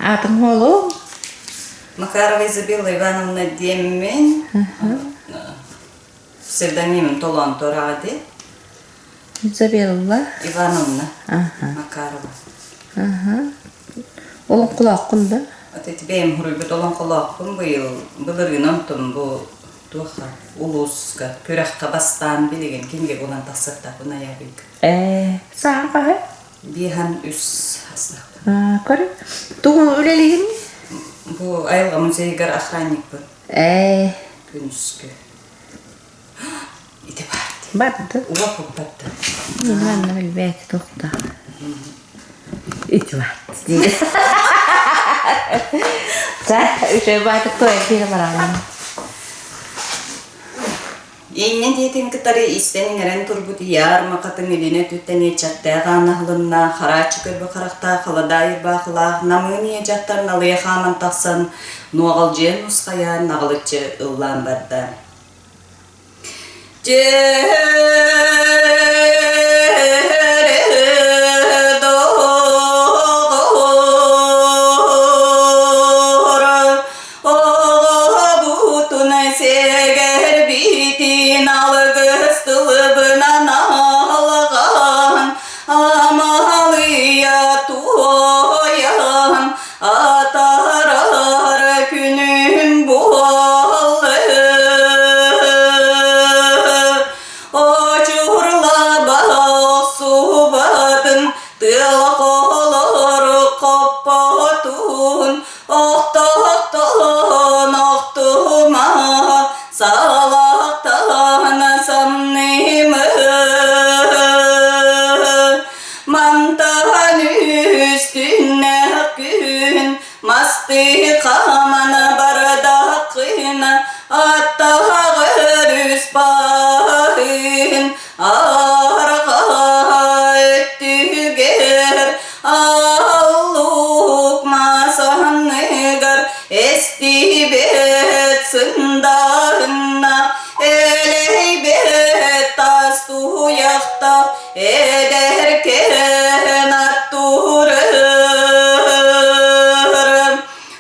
Аатыҥ уолу? Макарова Изабелла Ивановна диэммин. Псевдонимым Толоон Туораҕа Изабелла Ивановна Макарова. Олоҥхолооххун да? Ити бэйэм суруйбут олоҥхолоохпун быйыл былырыын онтум бу туохха улууска күрэххэ бастаан билигин кинигэ булан тахсыахтаахпын айаабыйга. Ээ, саҥа хаһы? Биэһэн үс астаахпын. Көрү. Тугу үлэлиигин? Бу айылҕа музейыгар охранникпын. Ээ. Күнүскү. Ити баар. Барды. Уох барда. Манна билбэт туохтаах. Ити бар. Та, үчүгэй баатык туойан киирэ бараҕын. Инньэ диэтин кытары истэн иҥэрэн турбут Яар Макатын илин өттүттэн иэччэхтээх аан аһылынна, харааччы көрбө харахтаах халадаай ырбаахылаах намыын ийэ дьахтар налыйа хааман тахсан, нуоҕалдьыйан нусхайан наҕылыччы ыллаан барда. Оҕобутун сэгэрбитин алгыс тылбынан алҕаан, амалыйа туойан, атаарар күнүм буолла. Очурлаба охсубатын, тыал холору хоппотун, Охтоохтон охтума, салахтан самныма. Мантан үстүннэх күн, масты хаман бардаххына, аттаҕар үс баһын, арҕаа өттүгэр Аллук масаныгар эстибэт сындаһынна, элэйбэт тас туйахтах эдэркээн аттурар.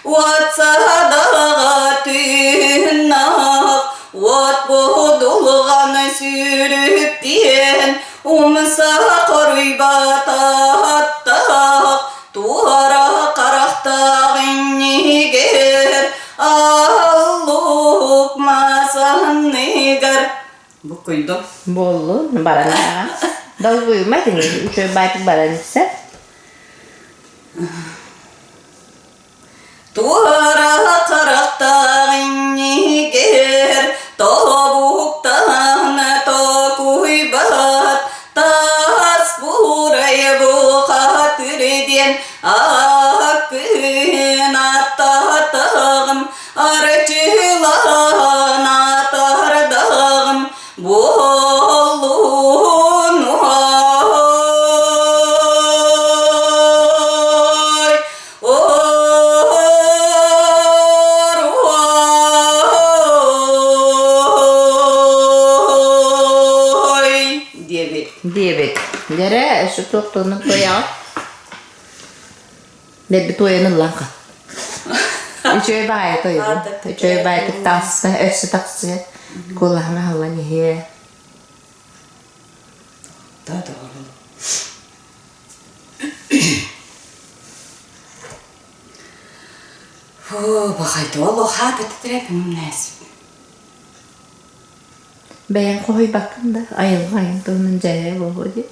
Уот садаҕа тыыннаах, уот будулҕан сүүрүктиэн, Умса хоруйбатааттаах, туора харахтаах иннигэр, аллук масанныгар Буккуйдум. Буоллун, баран ааҕа. Долгуйума итини, үчүгэй баайтык баран истэ. Туора харахтаах иннигэр тобуктаан токуйбат таас буурай бухатыр диэн аккын аттаатаҕым арчылаан атардаҕым буоллун Ой диэбит. Диэбит. Дьэрэ, өссө туох-тугунан туойаҕыт? Дэлби туойан ыллаҥха. Үчүгэй баҕайы тойбун. Үчүгэй баҕайытык таҕыста, өссө тахсыа. Куолаһым аһыллан иһиэ. Да, да, Фу, бахайда олох хаапытытырэпимнээс. Бэйэҥ хоһуйбаккын да, айылҕа айан туһунан дьайа буолуо дии.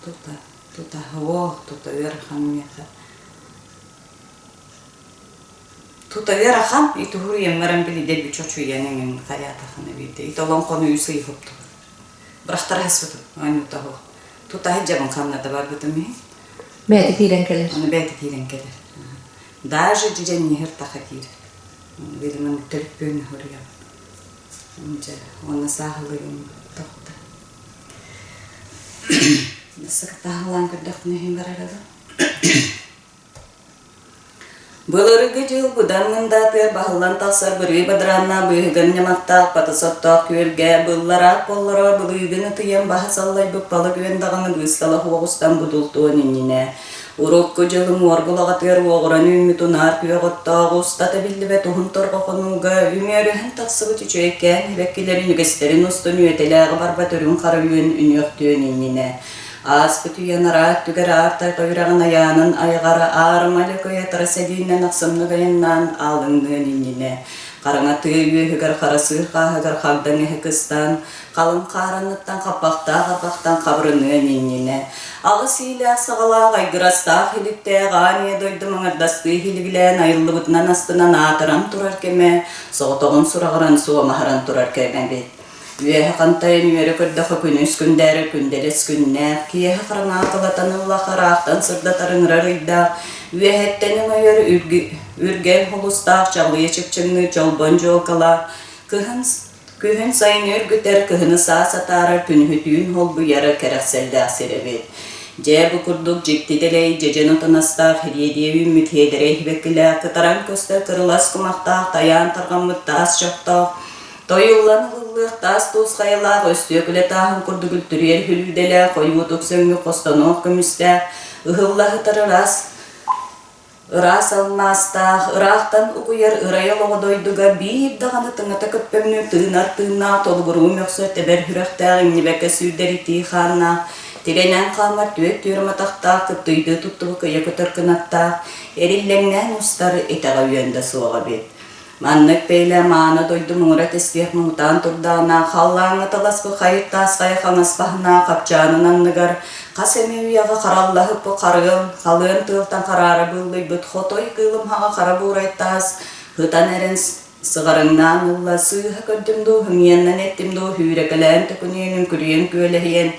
Тута, тута, оо, тута ыарахан миэхэ. Тута ыарахан, итуһуруйан баран били дэлби чочуйан эҥин хайаатахына биирдэ. Ити олоҥхону үс ый хоптубут. Бырахтара хаспытым, оонньуута суох. Тута сылдьабын ханна да барбытым иһин. Бэйэтэ киирэн кэлэр. Аны бэйэтэ киирэн кэлэр. Даже дьэдьэнниһэр таха киирэр. Били маннык төлөппүөн суруйабын. Дьэ, уонна сааһылыырым тохто. Сыкатаһалаан көрдөхпүнэ иһин барар да. Былыргы дьыл быдан мындаатыгар баһыллан тахсар бырыы бадарааннаах быыһыгар ньамахтаах батыс оттоох күөлгэ быллараах боллоро былыыгын ытыйан баһа саллайбыт балык үөн даҕаны быыстала уоҕустан будултуон иннинэ. Урукку дьылы муоргул аҕатыгар уоҕуран үүммүт унаар күөх оттоох устата биллибэт уһун торҕо хонууга үмүөрүһэн тахсыбыт үчүгэйкээн сибэккилэрин үгэстэрин устун үөтэлээҕи барбат үрүҥ хара үөн үнүөхтүөн иннинэ ааспыт үйэ анараа өттүгэр аар тайҕа үрэҕин айаанын айаҕар аарыма лөкөй атара сэлииннэн ахсымнык айаннаан аалыҥныан иннинэ хараҥа тыа үөһүгэр хара сыыр хааһыгар хагдаҥ эһэ кыстаан халыҥ хаараныттан хаппахтаах арбахтан хабырыныан иннинэ аҕыс иилээх-саҕалаах айгырастаах иликтээх аан ийэ дойду маҥардастыы иһилигилээн айыллыбытынан астынан аатыран турар кэмэ соҕотоҕун сураҕыран суомаһыран турар кэмэ эбит. Үөһэ хантайан үөрэ көрдөххө күнүс күндээрэр күндэлэс күннээх, киэһэ хараҥаҕа кылатан ыллахха ыраахтан сырдатар ыҥырар ыйдаах, үөһэттэн өҥөйөр үргэл холустаах чаҕылыйа чыпчыҥныыр чолбон дьуолкалаах, кыһын Күһүн сайын үргүтэр, кыһыны саас атаарар, күнүһү түүн холбуйара кэрэхсэллээх сир эбит. Дьэ, бу курдук дьикти дэлэй, дьэдьэн отонастаах, ириэдийэ үүммүт һиэдэрэй сибэккилээх, кытаран көстөр кырылас кумахтаах, тайаан тарҕаммыт таас чохтоох, тойуллан ылыллыах таас туус хайалаах, өстүөкүлэ тааһын курдук үлтүрүйэр хүлүүдэлээх, хойуутук сөҥҥү хостонуох көмүстээх, ыһылла сытар ыраас Ыраас алмаастаах, ыраахтан угуйар ырай олоҕо дойдуга биир даҕаны тыҥата көппөҥнүү тыынар тыыннаах толугуруу мөхсө тэбэр сүрэхтээх иҥнибэккэ сүүрдэр итии хааннаах, тирэнэн хаамар түөрт түөрүм атахтаах кыптыйдыы туттубут кыйа көтөр кынаттаах, эриллэҥнээн устар итэҕэ үөн да суоҕа эбит. Маннык бэйэлээх мааны дойду муҥура тэстиэх муҥутаан турдаҕына, халлааҥҥа таласпыт хайыр таас хайа хаҥас баһына хапчаанын анныгар хас эмэ үйэҕэ хараллаһыппыт харыал, халыан тыалтан хараара быыллыйбыт хотой кыылымһаҕа хара буурай таас ытан эрэн сыҕарыҥнаан ылла, сыыһа көрдүм дуу, һымыйаннан эттим дуу, сүүрэкэлээн төкүнүйэн, үҥкүрүйэн күөлэһийэн,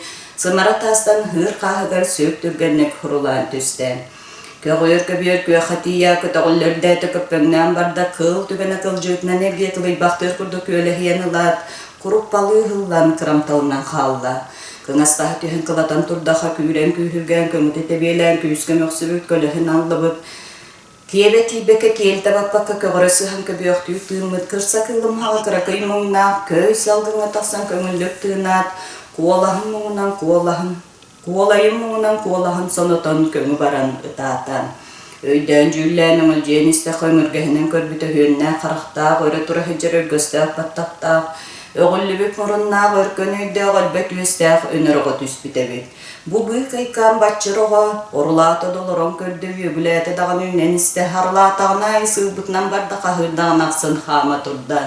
сымара таастан ыыр хааһыгар сүр түргэнник хурулаан түстэ. Көҕүөр-көбүөр күөххэ тиийэ көтөҕүллэрдээтэ көппөҥнөөн барда, кыыл түгэнэ кылдьыытынан эргийэ кылыйбахтыыр курдук күөлэһийэн ылаат, куруппалыы ыһыллан кырамталынан хаалла. Кыҥастаһа түһэн кылатан турдаха күүрэн күүһүргээн көҥүтэ тэбиэлээн күүскэ мөхсүбүт, көлөһүн аллыбыт, киэбэ тиийбэккэ киэлитэ баппакка көҕөрө сыһан көбүөхтүү тыыммыт, кырса кыылымһаҕа кыракый муҥнаах, көй салгыҥҥа тахсан көҥүллүк тыынаат, куолаһын муҥунан куолаһын Куолайын муҥунан куолаһын сонотон көҥү баран ытаата. Өйдөөн-дьүүллээн өҥөлдьүйэн истэххэ өҥүргэһинэн көрбүт өһүөннээх харахтаах, өрө тура сылдьар өргөстөөх баттахтаах, өҕүллүбүт муруннаах, өркөн өйдөөх өлбөт үөстээх өнөр оҕо түспүт эбит. Бу быыкайкаан баччыр оҕо орулаата да олорон көрдө, үөгүлээтэ даҕаны үүнэн истэ, харылаатаҕына аайы сыылбытынан барда, хаһыырдаҕына ахсын хаама турда.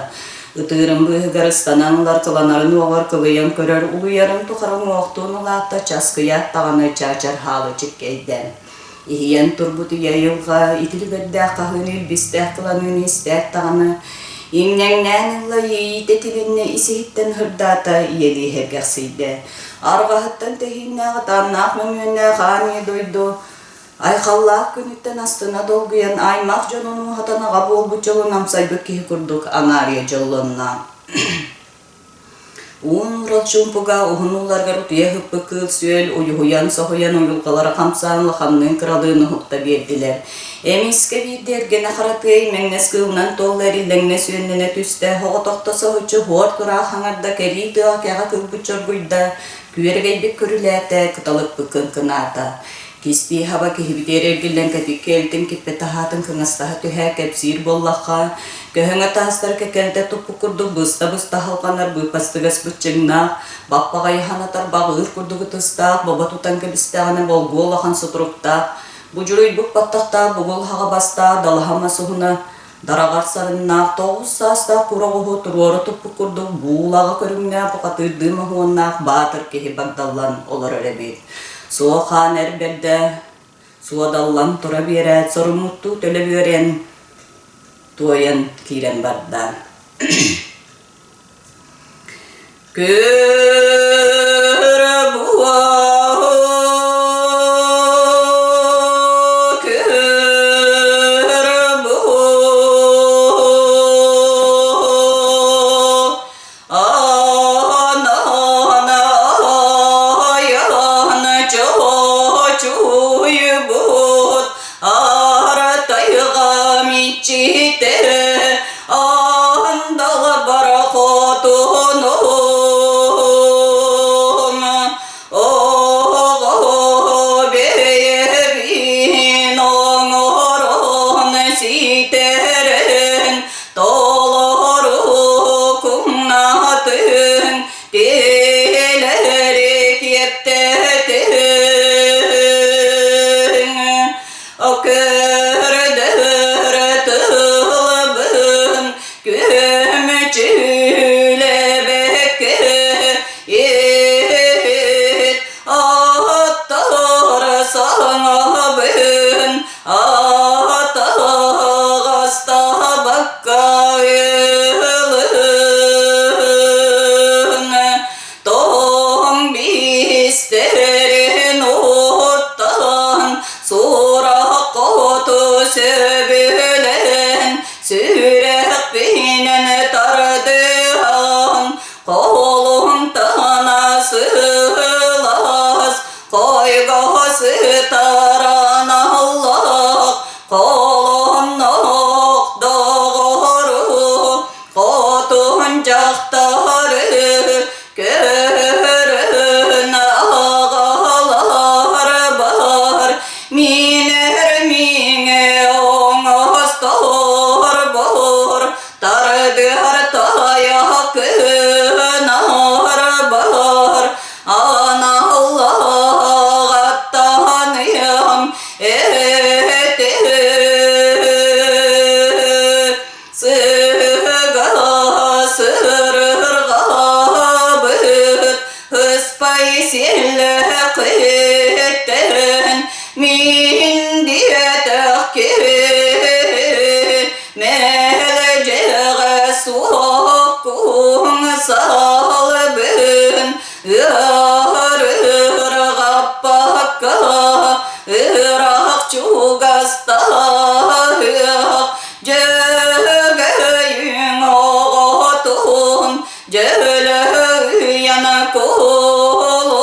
Ытыырын быыһыгар ыстанан ылар, кыланарын уоҕар кылыйан көрөр, улуйарын тухары уҥуохтуун улаатта, часкыйаат даҕаны чаачар хаалы чиккэйдэ. Иһийэн турбут ийэ айылҕа итилигэрдээх хаһыыны илбистээх кыланыыны истээт даҕаны, иҥнэҥнээн ылла, иэйиитэ тилиннэ, ис-иһиттэн һырдаата, ийэлии сэргэхсийдэ. Арҕаһыттан тэһииннээх, атааннаах мөҥүөннээх аан ийэ дойду Айхаллаах күнүттэн астына долгуйан, аймах дьонун ууһатан аҕа буолбут дьолун амсайбыт киһи курдук аҥаарыйа дьоллонно. Уун урал чуумпуга уһун ууларыгар утуйа сыппыт кыыл-сүөл уйуһуйан, соһуйан уйулҕалара хамсаан улаханныын кыралыын уһукта биэрдилэр. Эмискэ биирдэ эргэнэ харатыай мэҥнэс кыылынан туолла эриллэҥнэс үөннэнэ түстэ, оҕотохто соһуччу хуор тураах хаҥарда, кэлии тыаҕа кэҕэ кыылбыт чоргуйда, күөрэгэйбит көрүлээтэ, кыталыкпыт кыҥкынаата. Кистии хаба киһибитигэр эргиллэн кэтиккэ илтин киппэ таһаатын кыҥастаһа түһэ кэпсиир буоллахха, көһөҥө таастар кэкэлтэ туппут курдук быста-быста халҕанар быыппастыгас быччыҥнаах, баппаҕайы ханатар баҕыыр курдук ытыстаах, бобо тутан кэбистэҕинэ болгуо улахан сутуруктаах, будьуруйбут баттахтаах бугул хаҕа бастаах далаһа мас уһуна Дараҕар сарыннаах 9 саастаах кура оҕуһу туруора туппут курдук буулаҕа көрүҥнээх бухатыырдыы моһуоннаах баатыр киһи багдаллан олорор эбит. Суо хаан эр бэрдэ суодаллан тура биэрээт соруммуттуу төлө бүөрэн туойан киирэн барда. Көрө буо көрө буо Ана чочуйбут аратайга мичите Андала барахотунум оҕо бэйэбит. ситэрэн толору куҥнатын тилэри киэптэтиҥ Көрдөр тылбын күөмчүлэбэккэ иһит оттор саҥабын атаҕастаабакка ылын Тоҥ биистэрин уоттан сурах хоту сөбүлээн сүрэхпинэн тардыһан холумтана сылаас хойго сытар аналлаах холоннох доҕору Хотун дьахтары көрөн аҕалар бар, миинэр миҥэ оҥостор бор, тардыһар тайах кынар бар, аналлаах аттаныам этэ. Сыһыга сырырҕаабыт ыспай сиэллэхиттэн мин диэтэх киһи мэлдьэҕэ суохкун салбын ыарырҕаппакка ыраах чугастаһыах Дьөгөйүҥ оҕотун дьөлөһүйэн кулу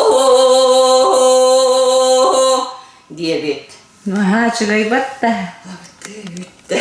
диэбит. Наһаа үчүгэй батта. Бүттэ.